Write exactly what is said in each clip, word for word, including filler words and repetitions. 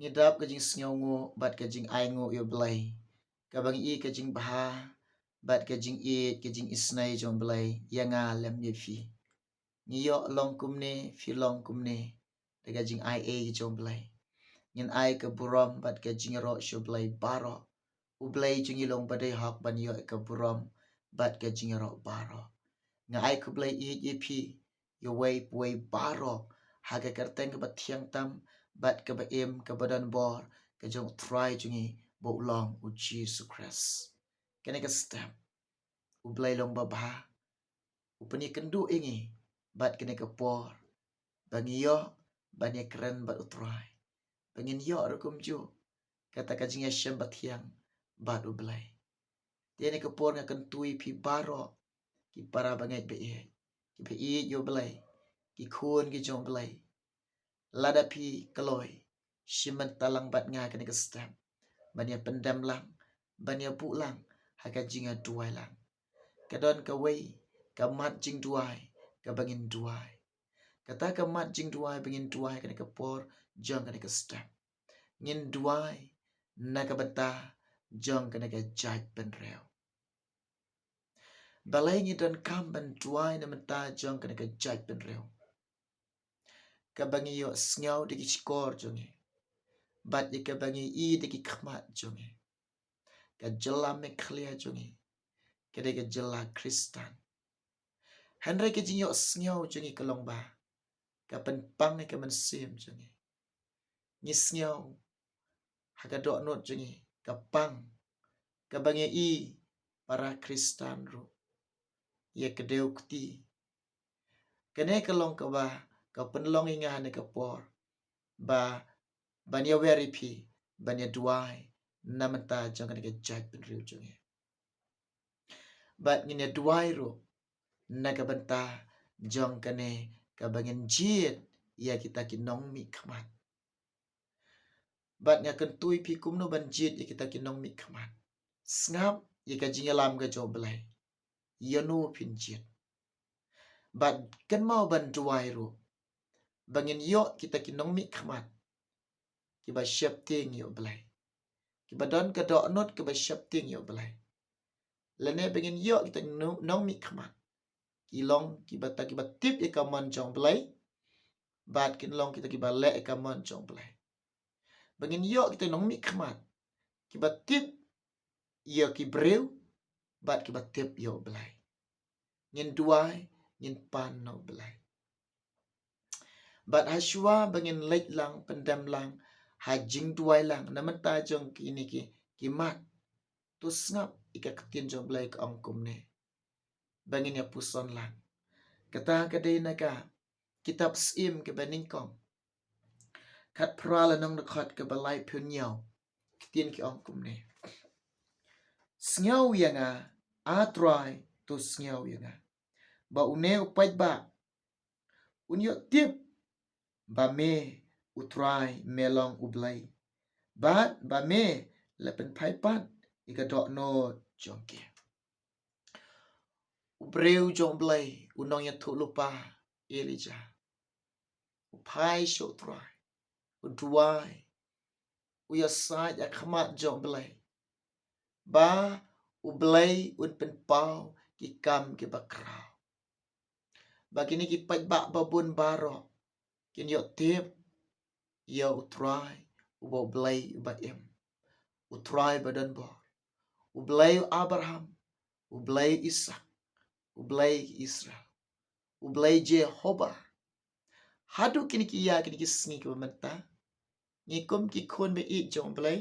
Ngi dap ka jingsngewnguh bad ka jingainguh ïa u Blei, kaba ngi i ka jingbha bad ka jingïeit, ka jingisynei jong u Blei ïa nga lem ïa phi. Ngi ïoh long kumne, phi long kumne, da ka jingai ei jong u Blei. Ngin ai ka burom bad ka jingïaroh sha u Blei baroh. U Blei jong ngi long ba dei hok ban ïoh ka burom bad ka jingïaroh baroh. Nga ai khublei ïeit ïa phi, ïa uwei pa uwei baroh, ha ka kyrteng kaba thiang tam bad kaba im, kaba don bor, ka jong u Trai jong ngi ba u long u Jisu Khrist. Kane ka step, u Blei long ba bha, u pynïakynduh ïa ngi bad kane ka por, ba ngi ïoh ban ïakren bad u Trai, ba ngin ïoh ruh kumjuh kata ka jingïashem bathiang bad u Blei. Te kane ka por nga kyntu ïa phi baroh, ki para bangeit ba ïeit, kiba ïeit ïa u Blei, ki khun ki jong u Blei. Lada phi kloi, shim bynta lang bad nga kane ka step, ban ïa pyndem lang, ban ïa buh lang ha ka jingïaduwai lang. Ka don kawei ka mat jingduwai kaba ngin duwai. Kata ka mat jingduwai ba ngin duwai kane ka por jong kane ka step, ngin duwai na ka bynta jong kane ka jaitbynriew. Balei ngi donkam ban duwai na bynta jong kane ka jaitbynriew? Kaba ngi ïohsngew da ki shkor jong ngi, bad ïa kaba ngi i da ki khmat jong ngi, ka jylla Meghalaya jong ngi ka dei ka jylla Khristan. Hynrei ka jingïohsngew jong ngi ka long ba ka pynpang ïa ka mynsiem jong ngi. Ngi sngew ha ka dohnud jong ngi ka pang, kaba ngi i para Khristan ruh ïa ka dei u kti. Kane ka long kaba ka pynlong ïa nga ha kane ka por ba ban ïawer ïa phi, ban ïaduwai na bynta jong kane ka jaitbynriew jong ngi. Bad ngin ïaduwai ruh na ka bynta jong kane kaba ngin jied ïa kita ki nongmihkhmat. Bad nga kyntu ïa phi kumno ban jied ïa kita ki nongmihkhmat. Sngap ïa ka jingïalam ka jong u Blei, ïano phin jied. Bad kynmaw ban duwai ruh ba ngin ïoh kita ki nongmihkhmat kiba sheptieng ïa u Blei, kiba don ka dohnud kaba sheptieng ïa u Blei. Lane ba ngin ïoh kita nong, nongmihkhmat ki long kiba ta, kiba tip ïa ka mon jong u Blei, bad kin long kita kiba leh ïa ka mon jong u Blei. Ba ngin ïoh kita nongmihkhmat kiba tip ïa ki briew bad kiba tip ïa u Blei. Ngin duwai, ngin pan na u Blei. Bad ha shuwa ba ngin leit lang, pyndem lang ha jingduwai lang na bynta jong kine ki, ki mat, to sngap ïa ka ktien jong u Blei ka ong kumne, ba ngin ïa puson lang. Kata ka dei na ka kitab Syiem kaba nyngkong, khatphra lynnong dkhot kaba laiphew hynñiew. Ktien ki ong kumne: Sngew ïa nga, A Trai, to sngew ïa nga, ba une u paidbah un ïoh tip ba me u Trai me long u Blei, bad ba me la pynphai pat ïa ka dohnud jong ki. U briew jong u Blei, u nongïathuhlypa Elijah, u phai sha u Trai, u duwai, u ïasaid ha khmat jong u Blei, ba u Blei un pynpaw ki kam kiba khraw, ba kine ki paidbah babun baroh kin ïoh tip ïa u Trai uba u Blei uba im, u Trai ba don bor, u Blei u Abraham, u Blei u Isak, u Blei u Israel, u Blei Jehobah. Haduh kine ki ïa kine ki sngi kiba mynta, ngi kum ki khun ba ïeit jong u Blei,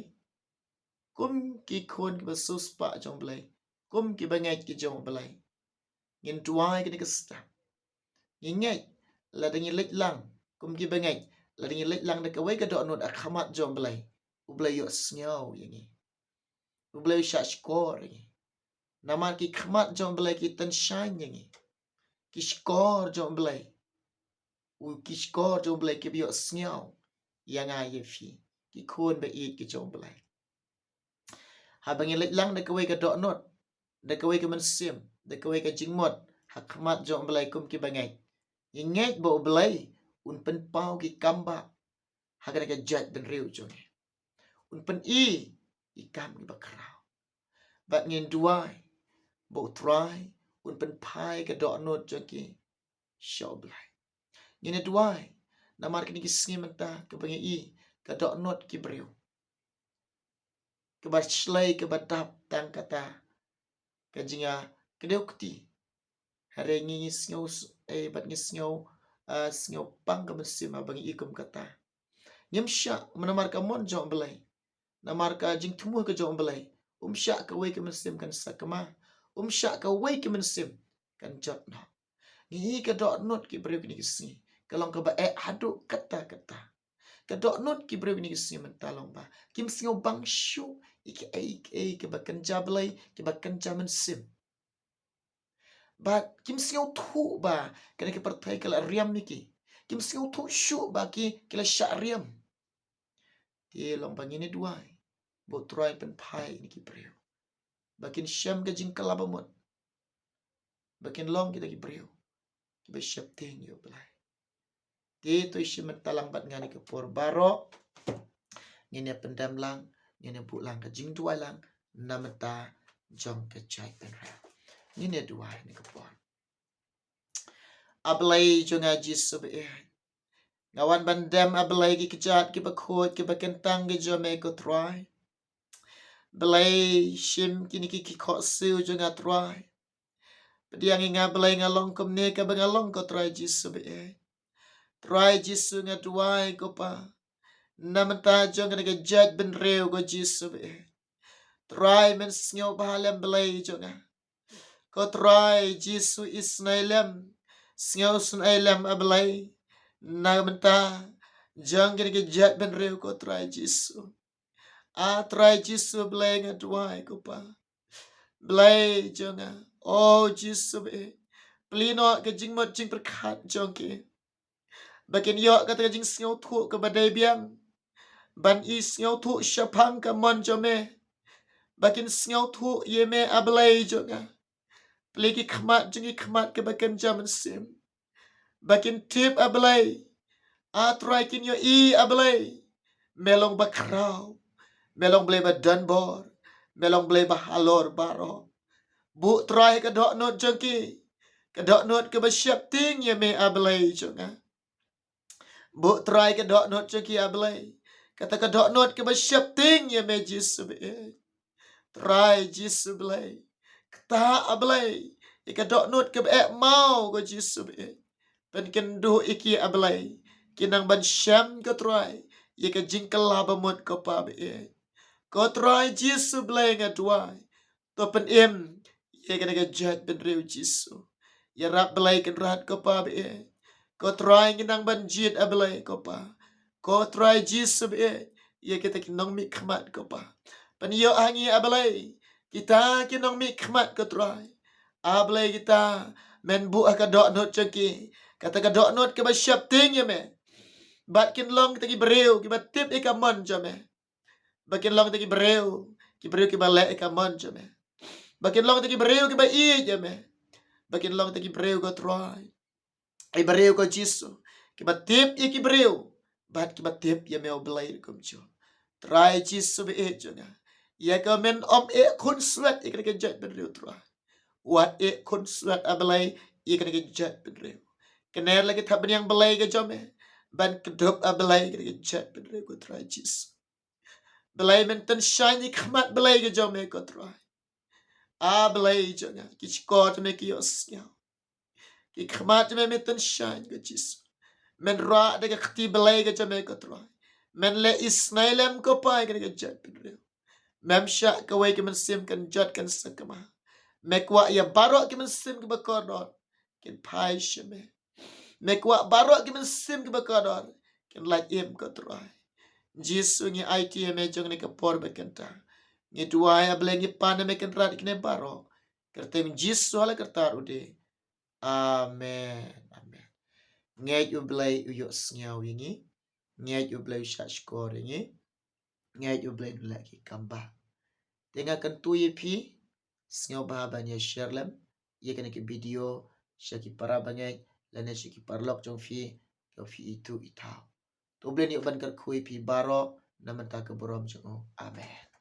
kum ki khun kiba siewspah jong u Blei, kum ki bangeit ki jong u Blei, ngin duwai kane ka step. Ngi ngeit lada ngi leit lang kum ki bangeit, lada ngi leit lang da kawei ka dohnud ha khmat jong u Blei, u Blei u ïohsngew ïa ngi, u Blei u shahshkor ïa ngi. Namar ki khmat jong u Blei ki tyngshaiñ ïa ngi. Ki shkor jong u Blei, u, ki shkor jong u Blei kiba ïohsngew ïa nga ïa phi, ki khun ba ïeit ki jong u Blei. Haba ngi leit lang da kawei ka dohnud, da kawei ka mynsiem, da kawei ka jingmut ha khmat jong u Blei kum ki bangeit, ngi ngeit ba u Blei un pynpaw ki kam bah ha kane ka jaitbynriew jong ngi. un pyni ki kam kiba khraw. Bad ngin duwai ba U Trai un pynphai ka dohnud jong ki sha U Blei. Ngin duwai namar kine ki sngi mynta kaba ngi i ka dohnud ki briew kaba shlei kaba dap tang kata ka jingïakdew kti. Hynrei ngi, ngi sngew s-, eh, bad ngi sngew, ah, sngew pang ka mynsiem haba ngi i kum kata. Ngim shah, namar ka mon jong U Blei, namar ka jingthmu ka jong U Blei, um shah kawei ka mynsiem kan sakma, um shah kawei ka mynsiem kan jot noh. Ngi i ka dohnud ki briew kine ki sngi ka long kaba eh haduh katta katta. Ka dohnud ki briew kine ki sngi mynta long ba kim sngew bang shuh ïa kiei kiei kiba kynja Blei, kiba kynja mynsiem. Bad kim sngewthuh ba kane ka pyrthei ka la riam ïa ki. Kim sngewthuh shuh ba ki, ki la shah riam. Te long ba ngin duwai ba U Trai pynphai ïa kine ki briew ba kin shem ka jingkylla bamut, ba kin long kita ki briew kiba sheptieng ïa U Blei. Te to ïa shi mynta lang bad nga ha kane ka por baroh, ngin ïa pyndem lang, ngin ïa buh lang ka jingduwai lang na bynta jong ka jaitbynriew. Ngin ïa duwai ha kane ka por. A Blei jong nga Jisu ba ïeit, nga wan ban dem, A Blei, ki kjat kiba khuid kiba kyntang ki jong me ko Trai. Blei, shim kine ki, ki khohsiew jong nga Trai. Pdiang ïa nga Blei, nga long kumne kaba nga long ko Trai Jisu ba ïeit. Trai Jisu, nga duwai ko Pa, na bynta jong kane ka jaitbynriew ko Jisu ba ïeit. Trai, men sngewbha lem Blei jong nga. Ko Trai Jisu, isynei lem, sngewsynei lem A Blei, na bynta jong kane ka jaitbynriew ko Trai Jisu. A Trai Jisu Blei, nga duwai ko Pa, Blei jong nga, o Jisu ba ïeit, plie noh ka jingmut jingpyrkhat jong ki, ba kin ïoh kata ka jingsngewthuh kaba dei biang, ban i sngewthuh shaphang ka mon jong me, ba kin sngewthuh ïa me A Blei jong nga. Plie ki khmat jong ki khmat kiba kynja mynsiem, ba kin tip A Blei. A Trai, kin ïohi A Blei, me long ba khraw, me long Blei ba donbor, me long Blei ba halor baroh. Buh Trai ka dohnud jong ki, ka dohnud kaba sheptieng ïa me A Blei jong nga. Buh Trai ka dohnud jong ki A Blei, kata ka dohnud kaba sheptieng ïa me Jisu ba ïeit. Trai Jisu Blei, kata A Blei ïa ka dohnud kaba eh maw ko Jisu ba ïeit. Pynkynduh ïa ki A Blei, kin nang ban shem ko Trai ïa ka jingkylla bamut ko Pa ba ïeit. Ko Trai Jisu Blei, nga duwai, to pynim ïa kane ka jaitbynriew Jisu. Ïarap Blei Kynrad ko Pa ba ïeit. Ko Trai, ngi nang ban jied A Blei ko Pa, ko Trai Jisu ba ïeit, ïa kita ki nongmihkhmat ko Pa. Pynïoh ha ngi A Blei kita ki nongmihkhmat ko Trai. A Blei, kita men buh ha ka dohnud jong ki kata ka dohnud kaba sheptieng ïa me, bad kin long kita ki briew kiba tip ïa ka mon jong me. Ba kin long kita ki briew, ki briew kiba leh ïa ka mon jong me. Ba kin long kita ki briew kiba ïeit ïa me. Ba kin long kita ki briew ko Trai, ki briew ko Jisu, kiba tip ïa ki briew, bad kiba tip ïa me U Blei ruh kumjuh. Trai Jisu ba ïeit jong nga, ïa ka men ym eh khunswet ïa kane ka jaitbynriew Trai. Wat eh khunswet A Blei ïa kane ka jaitbynriew. Kner la ki thapniang Blei ka jong me ban kdup A Blei ïa kane ka jaitbynriew ko Trai Jisu. Blei, men tyngshaiñ ïa ki khmat Blei ka jong me ko Trai. A Blei jong nga, ki shkor jong me ki ïohsngew, ki khmat jong me men tyngshaiñ ko Jisu. Men rah da ka kti Blei ka jong me ko Trai. Men leh isynei lem ko Pa ïa kane ka jaitbynriew. Mem shah kawei ka mynsiem kan jot kan sakma. Me kwah ïa baroh ki mynsiem kiba kordor kin phai sha me. Me kwah baroh ki mynsiem kiba kordor kin lait im ko Trai. Jisu, ngi aiti ïa me jong kane ka por ba kynta. Ngi duwai A Blei, ngi pan ïa me Kynrad ïa kine baroh. Kyrteng Jisu ha la ka kyrteng u dei. Amen. Amen. Ngeit U Blei u ïohsngew ïa ngi. Ngeit U Blei u shahshkor ïa ngi. Ngeit U Blei un leh ki kam bah. Te nga kyntu ïa phi, sngewbha ban ïa share lem ïa kane ka video sha ki para bangeit lane sha ki paralok jong phi, ïa phi ithuh ithaw. To U Blei un ïoh ban kyrkhu ïa phi baroh, na bynta ka burom jong u. Amen.